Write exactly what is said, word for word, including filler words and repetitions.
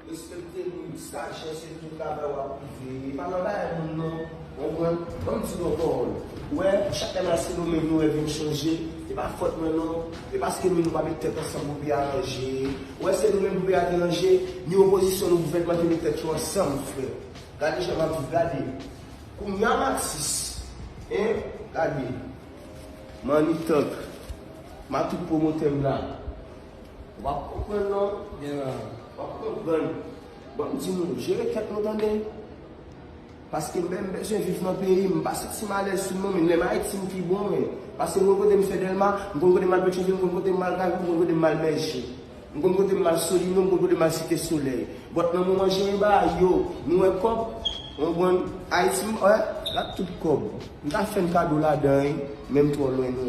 Respekte nou, sajès se tout travay w ap rive. Pa nan bagay moun non. Konprann? Ban m di nou yon pawòl. Ou wè, chak lè m al Sendomeng, nou wè vi m chanje. E pa fòt mwen non. E paske nou menm nou pa met tèt ansanm pou peyi a ranje. Ou wè, se nou menm pou peyi a te ranje. Ni opozisyon, ni gouvènman te met tèt yo ansanm, frè. Gade jan m ap viv, gade. Kounye a m atis. Hein? Gade. Money Talk. M a tout pwomotè m la. W ap konprann non. W ap konprann. Ban m di nou, jere tèt nou tande. Paske m menm bezwen viv nan peyi m, m pa santi m alèz sou non, men lè m Ayiti m pi bon, men. Paske m konn kote m fè Dèlma, m konn kote m al Petyonvil, m konn kote m al Kayou, m konn kote m al Mèje. M konn kote m al Solino, m konn kote m al Site Solèy. But nan moman jere bagay yo, nou wè kòb, konprann, Ayiti m wè, la tout kòb. M ta fè n kado ladan, wi, men m twò lwen nou.